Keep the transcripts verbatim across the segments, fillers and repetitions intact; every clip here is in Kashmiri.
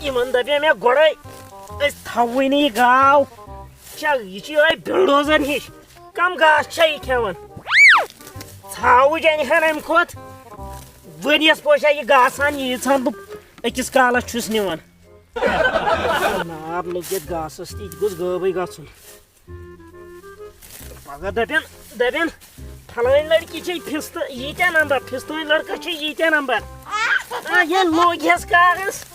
یِمن دَپے مےٚ گۄڈَے، أسۍ تھاووٕے نہٕ یہِ گاو۔ چھا، یہِ چھِ یِہوٚے بلڈوزر ہِش۔ کم گاسہٕ چھا یہِ کھٮ۪وان؟ ژھاوٕج اَنہِ ہن اَمہِ کھۄتہٕ۔ ؤریَس پوشا یہِ گاسہٕ ہن، ییٖژ ہن بہٕ أکِس کالس چھُس نِوان۔ نار لوٚگ یَتھ گاسَس تہِ، یہِ تہِ گوٚژھ غٲبٕے گژھُن۔ پگاہ دَپن، دَپن، "فلٲنۍ لڑکی چھے فِستہٕ ییٖتیٛاہ نمبر، فِستٲنۍ لڑکس چھے ییٖتیٛاہ نمبر۔" آ، ییٚلہِ لوٚگ ہٮ۪س کارس،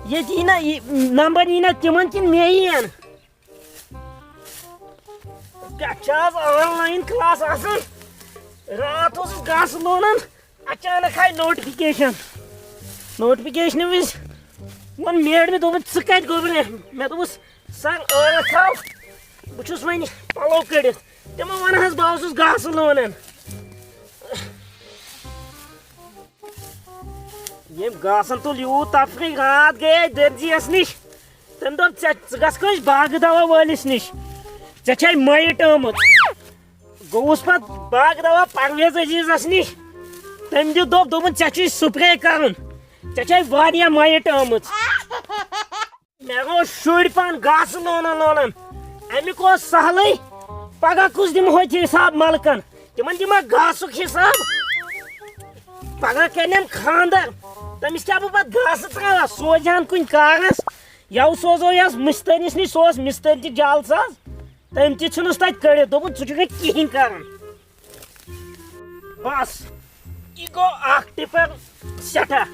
ییٚتہِ یی نہ یہِ نمبر یی نہ تِمن کِنہٕ مےٚ یِیَن؟ پٮ۪ٹھٕ چھِ آز آن لاین کلاس آسان۔ راتھ اوسُس گاسہٕ لونان، اچانک آیہِ نوٹفکیشن۔ نوٹفکیشنہِ وِزِ ووٚن میڈمہِ، دوٚپُن، "ژٕ کتہِ گوٚبرے؟" مےٚ دوٚپُس، "سر، ٲرَکھ تھاو، بہٕ چھُس وۄنۍ پلو کٔڑِتھ۔" تِمو ووٚن حظ، "بہٕ اوسُس گاسہٕ لونان۔" ییٚمۍ گاسن تُل یوٗت تفریٖق، راتھ گٔیے دٔرزیَس نِش۔ تٔمۍ دوٚپ، "ژےٚ، ژٕ گژھ کٲنٛسہِ باغہٕ دوا وٲلِس نِش، ژےٚ چھے مَیِٹ آمٕژ۔" گوٚوُس پتہٕ باغہٕ دوا پرویز عزیزس نِش۔ تٔمۍ دیُت، دوٚپ، دوٚپُن، "ژےٚ چھُے سپرے کرُن، ژےٚ چھے واریاہ مَیِٹ آمٕژ۔" مےٚ گوٚو شُرۍ پان گاسہٕ لونان لونان۔ اَمیُک اوس سہلٕے، پگاہ کُس دِمہوے ژےٚ حساب ملکن؟ تِمن دِمہ گاسُک حساب۔ پگاہ کرنٮ۪م خاندر، تٔمِس کیٛاہ بہٕ پتہٕ گاسہٕ ترٛاوان؟ سوزہن کُنہِ کارس، یَوٕ سوزو یَس مِستٔرِس نِش، سُہ اوس مِستٔرۍ تہِ جعل ساز، تٔمۍ تہِ ژھٕنُس تَتہِ کٔڑِتھ، دوٚپُن، "ژٕ چھُکھ نہٕ کِہیٖنۍ کران۔" بس، یہِ گوٚو اکھ ٹِپر سٮ۪ٹھاہ۔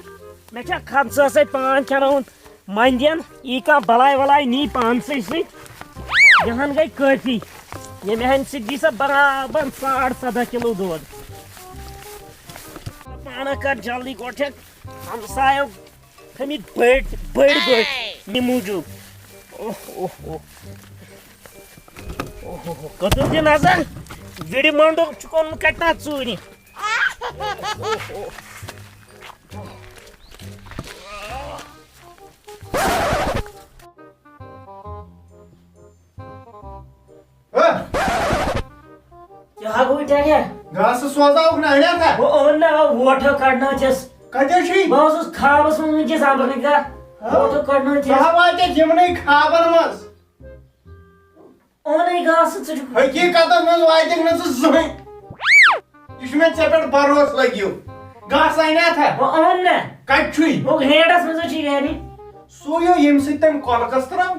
مےٚ چھا خمسہٕ سۭتۍ پان کھٮ۪ناوُن؟ مندین، یی کانٛہہ بلاے ولاے نی پانسٕے سۭتۍ، یِہن گٔے کٲفی۔ ییٚمہِ ہَنہِ سۭتۍ دی سا برابر ساڑ ژۄدہ کِلوٗ دۄد۔ پانہ کر جلدی، گۄڈٕ چھکھ ہمسایو تھٲمٕتۍ بٔڑۍ، بٔڑۍ بٔڑۍ میٛانہِ موٗجوٗب۔ اوہ، اوہ، اوہ۔ اوہ، اوہ، اوہ۔ کٔدٕل دِ نظر، وِڑِ مۄنٛڈُک چھُکھ اوٚنمُت کَتہِ تام ژوٗرِ۔ اوہ، اوہ، اوہ۔ ہہ؟ کیٛاہ گوٚو ٹٮ۪نٛگہِ؟ گاسہٕ سوزناوُکھ نہ اَنیٛا تھا؟ بہٕ اوٚن نہ، ووٹھو کڑنٲو چھَس۔ کَتہِ چھُے؟ بہٕ اوسُس خابَس منٛز وٕنۍکٮ۪س اَمریٖکہ۔ ہہ؟ ووٹھو کڑنٲو ژٕ چھَس۔ ہا واتٮ۪کھ یِمنٕے خابَن منٛز۔ اوٚنُے گاسہٕ، ژٕ چھُکھ حقیٖقتَس منٛز واتٮ۪کھ نہٕ ژٕ زٕہٕنۍ۔ یہِ چھُ مےٚ ژےٚ پٮ۪ٹھ بروسہٕ لَگیو۔ گاسہٕ اَنیٛا تھا؟ بہٕ اوٚن نہ۔ کَتہِ چھُے؟ بہٕ گرٛینٛڈَس منٛز چھُے گرِ۔ سُے ہیوٗ ییٚمہِ سۭتۍ تٔمۍ کۄلکَس ترٛاو۔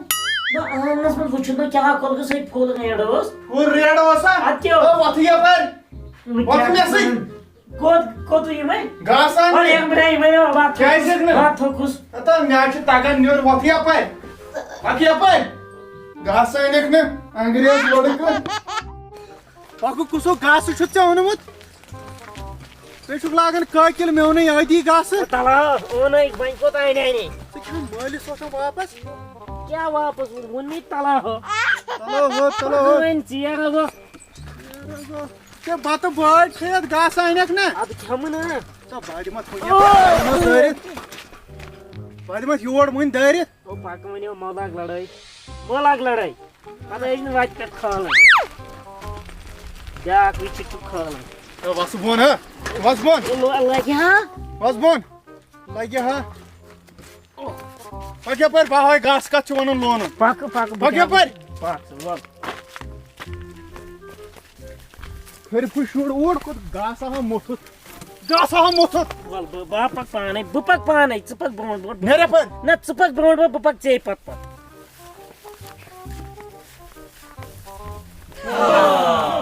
نہ، آنٛگنَس منٛز وٕچھُن نہٕ کیٛاہ کۄلکَس سۭتۍ پھوٚل ریڈ اوس۔ پھوٚل ریڈ اوسا؟ اَدٕ کیٛاہ اوس؟ ہے، وۄتھٕ یَپٲرۍ۔ وۄنۍ وۄتھٕ کیٛاہ مےٚ سۭتۍ۔ کوٚت، کوٚت یِمَے؟ گاسہٕ اَننہِ۔ وَلہٕ یَپٲرۍ یِمَے مےٚ وَتھ کیٛازِ تھوٚکُس، ہیٚکہِ نہٕ؟ وَتھ تھوٚکُس۔ ہتا، مےٚ حظ چھُ تَگان نیُن، وۄتھٕ یَپٲرۍ۔ وۄتھٕ یَپٲرۍ۔ گاسہٕ اَنٮ۪کھ نہٕ، انگریز لٔڑکہٕ۔ پَکُو، کُسو گاسہٕ چھُتھ ژےٚ اوٚنمُت؟ ژٕ چھُکھ لاگان کٲکِل، مےٚ اوٚنُے ٲدی گاسہٕ۔ تَلا، اوٚنُے، وۄنۍ کوٚت اَنہِ اَنہِ؟ ژٕ چھُکھ مٲلِس سوزان واپس۔ کیٛاہ واپس؟ ووٚنمُے تَلا ہو۔ تَلو ہو، تَلو ہو۔ وۄنۍ ژیر ہو۔ ژےٚ بَتہٕ بٲٹۍ کھیٚیَتھ گاسہٕ اَنٮ۪کھ نا؟ اَدٕ کھٮ۪مہٕ نا۔ ژٕ بَڑِ مَتھ ہُہ یہِ۔ اوے۔ بَڑِ مَتھ دٲرِتھ۔ بَڑِ مَتھ یور وٕنۍ دٲرِتھ۔ او پَکہٕ وۄنۍ یو، مہ لاگ لڑٲے۔ مہ لاگ لڑٲے۔ پتہٕ ٲسۍ نہٕ وَتہِ پٮ۪ٹھ کھالان۔ بیٛاکھ وٕچھِتھ چھُ کھالان۔ اے، وَسہٕ بۄن، ہہ؟ وَسہٕ بۄن۔ اے، لو-، لگہِ ہا۔ وَسہٕ بۄن۔ لگہِ ہا۔ پَکھ یَپٲرۍ، بہٕ ہاوَے گاسہٕ کَتھ چھِ وَنان لونُن۔ پَکہٕ، پَکہٕ، بہٕ پَکھ یَپٲرۍ۔ پَکھ ژٕ وَل۔ ہیٚرِ پھُش شُر اوٗرۍ کوٚت گاسہٕ ہا موٚتھُتھ۔ گاسہٕ ہا موٚتھُتھ۔ وَل، بہٕ، بہٕ ہا پَکہٕ پانَے، بہٕ پَکہٕ پانَے، ژٕ پَکھ برونٛٹھ، برونٛٹھ۔ نیرِ یَپٲرۍ۔ نہ، ژٕ پَکھ برونٛٹھ، برونٛٹھ، بہٕ پَکہٕ ژے پَتہٕ پَتہٕ۔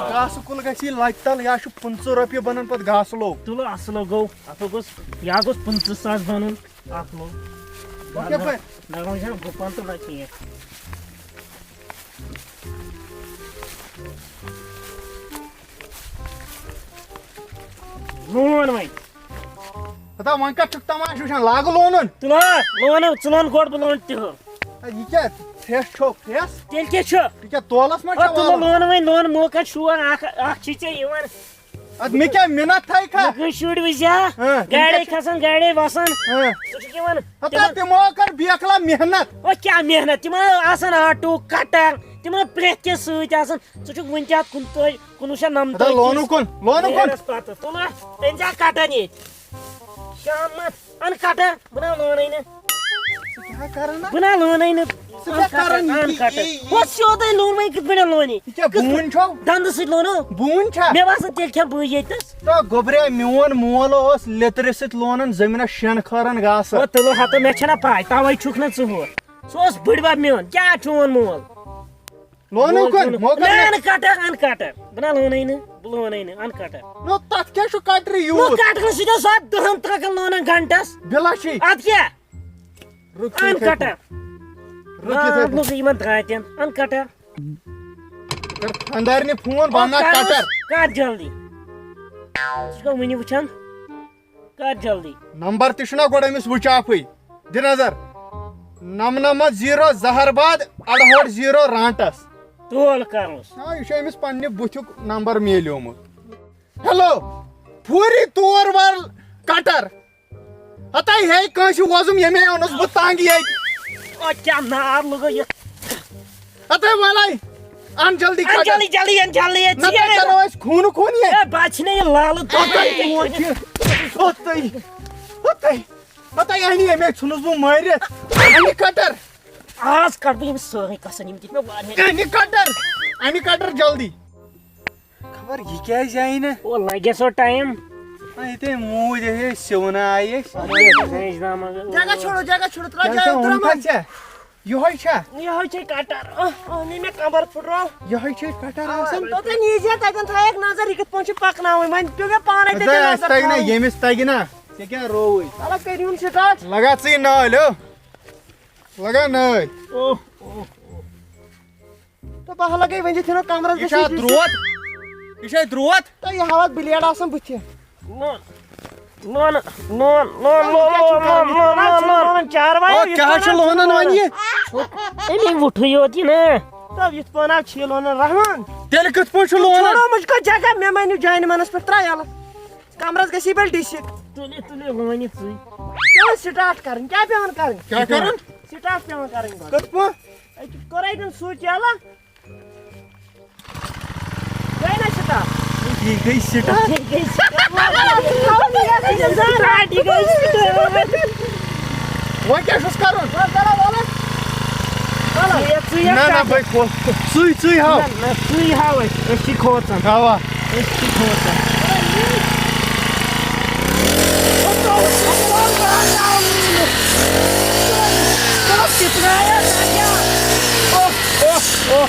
گاسہٕ کُل گژھِ یہِ لَتہِ تَل، یا چھُ پٕنٛژٕہ رۄپیہِ بَنان پَتہٕ گاسہٕ لوٚو۔ تُلہٕ اَصٕل گوٚو، اَتھ گوٚژھ، یا گوٚژھ پٕنٛژٕہ ساس بَنُن اَکھ لوٚو۔ وۄنۍ کیٛاہ پَزِ؟ نہ، وۄنۍ چھَنہٕ گُپَن تہٕ نہ کِہیٖنۍ۔ لون وۄنۍ۔ ہتا وۄنۍ کتھ چھُکھ تماشہٕ وٕچھان؟ لاگہٕ لونُن۔ تُل ہا، لونو، ژٕ لون گۄڈٕ، بہٕ لونہٕ تِہُر۔ اے، یہِ کیٛاہ؟ فرٛٮ۪ش چھو، فرٛٮ۪ش؟ تیٚلہِ کیٛاہ چھُ؟ یہِ کیٛاہ تولس منٛز ہا، چھا تُلہٕ والُن؟ لون وۄنۍ، لون موقعس شور اکھ، اکھ چھی ژےٚ یِوان۔ ادٕ مےٚ کیٛاہ مِنت تھایہِ کھا؟ مےٚ کٔہۍ شُرۍ وٕچھِ ہا؟ ہاں، تِم گاڑے کیٛاہ چھِ؟ کھسان، گاڑے وسان۔ ہاں۔ ژٕ چھُکھ یِوان ہتا تِمن تِمو کٔر بیکلا محنت۔ او کیٛاہ محنت؟ تِمن آسان آٹوٗ، کٹر، تِمن پرٛٮ۪تھ کینٛہہ سۭتۍ آسان۔ ژٕ چھُکھ وُنہِ تہِ اتھ کُنتٲجۍ، کُنوُہ شیٚتھ نمتٲجۍ ہتا لونُن کِس کُن، لونُن کُن۔ ریڈس پتہٕ۔ تُل ہا، أنۍ زِ ہا کٹر ییٚتہِ۔ شامس، ان کٹر، بہٕ نہ لونٕے نہٕ۔ ژٕ کیٛاہ کران؟ بہٕ نہ لونَے نہٕ۔ ژٕ کیٛاہ کران؟ یہِ، اَن یہِ، کٹر۔ یہِ، یہِ۔ ہُس سیوٚدُے لونمَے کِتھ پٲٹھۍ لونہِ؟ یہِ کیٛاہ بوٗنۍ چھو؟ دَندٕ سۭتۍ لونو۔ بوٗنۍ چھا؟ مےٚ باسان تیٚلہِ کھٮ۪مہٕ بٕے ییٚتہِ تَس۔ تو گوٚبریا، میون مول اوس لیٚترِ سۭتۍ لونان زٔمیٖنَس شٮ۪ن کھٲرَن گاسہٕ۔ او تُلو ہَتو، مےٚ چھَنہ پَے، تَوَے چھُکھ نہٕ ژٕ ہُہ۔ سُہ اوس بٔڈۍ بَب میون۔ کیٛاہ چون مول؟ لونو مول کُن، چون۔ موقع نہ، نہ۔ اَن کٹر، اَن کٹر۔ بہٕ نہ لونَے نہٕ، بہٕ لونَے نہٕ، اَن کٹر۔ نو، تَتھ کیٛاہ چھُ کٹرِ نو یوٗت؟ کٹرٕ سۭتۍ اوس اَتھ دَہَن ترٛکَن لونان گھنٹَس۔ بِلا چھِ۔ اَدٕ کیٛاہ؟ رُک ژٕ اَن یِتھَے کٹر۔ پٲٹھۍ۔ رُک یِتھَے آ، پٲٹھۍ۔ لوٚگ یِمن درٛاتٮ۪ن۔ اَن کٹر۔ کر خانٛدارنہِ فون، بہٕ اَنہٕ او، کٹر۔ کر جلدی۔ ژٕ چھُکھا وُنہِ وٕچھان؟ کر جلدی۔ نمبر تہِ چھُنہ گۄڈٕ أمِس وٕچھاکھٕے۔ دِ نظر۔ نَمنَمَتھ زیٖرو زہر باد اَڑہٲٹھ زیٖرو رانٛٹَس۔ تول کرُس۔ آ، یہِ چھُ أمِس پننہِ بُتھیُک نمبر میلیومُت۔ ہیلو، فوری طور وَل کٹر۔ ہتے ہے کٲنٛسہِ وۄزُم، ییٚمے اوٚنُس بہٕ تنگ ییٚتہِ۔ او، کیٛاہ نار لوٚگ یہِ؟ ہتے وَلے، اَن جلدی اَن کٹر۔ جلدی، جلدی، اَن جلدی، ہے، نتہٕ ژیر۔ کرو أسۍ خوٗنہٕ خوٗن ییٚتہِ۔ ہے، بہٕ چھِ نہٕ یہِ لالہٕ توٚتام۔ ہتے، ہتے، ہتے، ہتے، اَنہِ ییٚمے ژھُنُس بہٕ مٲرِتھ۔ اَنہِ کٹر۔ آز کَڑٕ بہٕ یِم سٲرٕے قسم، یِم دِتۍ مےٚ واریاہ۔ اَنہِ کٹر، اَنہِ کٹر جلدی۔ خبر یہِ کیٛازِ آیہِ نہٕ؟ او، لگہِ سو ٹایم۔ آ، ییٚتہِ موٗدۍ أسۍ، أسۍ سِونہٕ آیہِ أسۍ۔ جگہ چھوڑو، جگہ چھوڑو، ترٛاو کیٛاہ جگہ، سا اوٚن ترٛاو کھا منٛز۔ ژےٚ؟ یِہوٚے چھا؟ یِہوٚے چھے کٹر۔ آہ، آہ، نی مےٚ کمبر پھٕٹرو۔ یِہوٚے چھے کٹر آسان؟ تو تۄہہِ نیٖزِ ہا تَتٮ۪ن تھایَکھ نظر، یہِ کِتھ پٲٹھۍ چھِ پَکناوٕنۍ۔ وۄنۍ پیوٚو مےٚ پانَے تَتٮ۪ن ژٕ نظر تَگہِ نہ، تھاوٕنۍ۔ ییٚمِس تَگہِ نہ۔ ژےٚ کیٛاہ رووُے؟ وَلہٕ کٔرِو یِم start۔ لگا ژٕے نٲلۍ، ہو۔ لگا نٲلۍ۔ اوہ، اوہ۔ تہٕ بہٕ لگے وۄنۍ یہِ ژھٕنو کمرس یہِ گٔژھِتھ چھا یہِ۔ درٛوت؟ یہِ چھا درٛوت؟ تہٕ یہِ ہاوتھ blade آسان بٕتھِ۔ نہ، نہ، نہ، نہ، نہ، نہ، نہ، نہ، نہ، نہ، نہ، نہ، نہ، نہ، نہ، نہ، نہ، نہ۔ چاروایو او، یِتھ کیٛاہ پٲٹھۍ چھُ لونان وۄنۍ یہِ؟ اَمی وُٹھُے یوت یہِ نا۔ تہٕ یِتھ پٲٹھۍ چھُ لونان رحمان۔ تیٚلہِ کِتھ پٲٹھۍ چھُ لونان؟ چھوڑو مُجھ کو جگہ، مےٚ مٲنِو جانہِ منس پٮ۪ٹھ ترٛاو یَلہٕ۔ کمرس گژھِ یہِ بٔلۍ ڈِسِک۔ تُلِو، تُلِو، لٲنِو ژٕے۔ پیوان start کرٕنۍ، کیٛاہ پیوان کرٕنۍ؟ کیٛاہ کرُن؟ Start پیوان کرٕنۍ گۄڈٕ۔ کِتھ پٲٹھۍ؟ أکہِ کوٚرے دیُن switch یَلہٕ۔ گٔے نا start؟ یہِ گٔے start۔ یہِ گٔے start۔ Start، یہِ گٔے start۔ وۄنۍ کیٛاہ چھُس کرُن؟ وَلہٕ، وَلہٕ، وَلہٕ۔ وَلہٕ۔ ژٕے یَتھ نہ، نہ، کَتھ۔ بٔے کھو-، ژٕے، ژٕے ہاو۔ نہ، نہ، ژٕے ہاو اَسہِ، أسۍ چھِ کھوژان۔ اَوا۔ أسۍ چھِ کھوژان۔ اوہ، اوہ، اوہ۔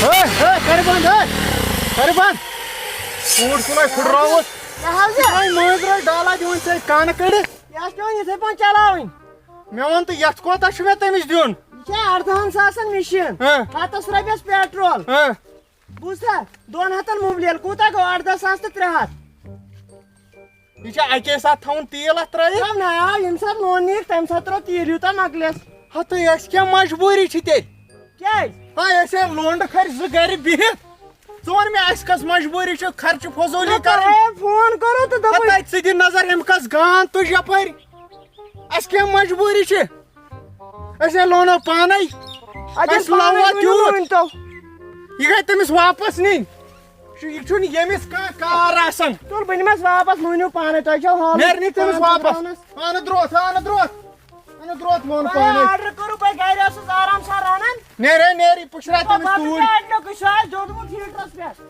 ہے، ہے، کر بند، ہے۔ کر بند۔ کوٗر کُنَے پھٕٹراوُس۔ یہِ حظ یہِ۔ یہِ چھُ وۄنۍ مٲنٛزِ رٲژ ڈالا دِوان ژےٚ کَنہٕ کٔڑِتھ۔ یہِ حظ چھِ وۄنۍ یِتھَے پٲٹھۍ چلاوٕنۍ۔ مےٚ وَن تہٕ، یَتھ کوتاہ چھُ مےٚ تٔمِس دیُن؟ یہِ چھِ اَردَہَن ساسَن مِشیٖن۔ ہاں۔ ہَتَس رۄپیَس petrol۔ ہاں۔ بوٗزتھا؟ دۄن ہَتَن مُبلیل۔ کوٗتاہ گوٚو؟ اَردَہ ساس تہٕ ترٛےٚ ہَتھ۔ یہِ چھا اَکے ساتہٕ تھاوُن تیٖل اَتھ ترٛٲیِتھ؟ نہ، نہ، ییٚمہِ ساتہٕ لون نِیَکھ، تَمہِ ساتہٕ ترٛاو تیٖل یوٗتاہ مۄکلٮ۪س۔ ہَتٕے، اَسہِ کیٛاہ مجبوٗری چھِ تیٚلہِ؟ کیٛازِ؟ ہاے، أسۍ ہے لونٛڈٕ کھَرِ زٕ گَرِ بِہِتھ۔ ژٕ وَن مےٚ، اَسہِ کۄس مجبوٗری چھِ خرچہٕ فضوٗلی نہ، کَرٕنۍ؟ تۄہہِ phone کوٚروٕ تہٕ دوٚپُے۔ ہَتہٕ ژٕ دِ نظر، أمۍ کۄس گانٛد تُج یَپٲرۍ۔ اَسہِ کیٛاہ مجبوٗری چھِ؟ أسۍ ہے لونو پانَے۔ اَدٕ اَسہِ پانَے لوٚو ؤنِو تیوٗت۔ ؤنۍ تو۔ یہِ گٔے تٔمِس واپَس نِنۍ۔ چھُ، یہِ چھُنہٕ ییٚمِس کانٛہہ کار آسان۔ تُل، بہٕ نِمَس واپَس، نوٗنِو پانَے، تۄہہِ چھو حالٕے نیرنٕے تٔمِس پانَس واپَس۔ پانَس۔ اَنہٕ درٛوتھ، اَنہٕ درٛوتھ۔ اَنہٕ درٛوتھ، ووٚن پانَے۔ Order کوٚرُکھ، بہٕ گَرِ اوسُس آرام سان رَنان۔ نیر ہے، نیر، یہِ پُشراے تٔمِس توٗرۍ۔ Order کوٚرُکھ، یہِ چھُ آز دیُتمُت heaterَس پٮ۪ٹھ۔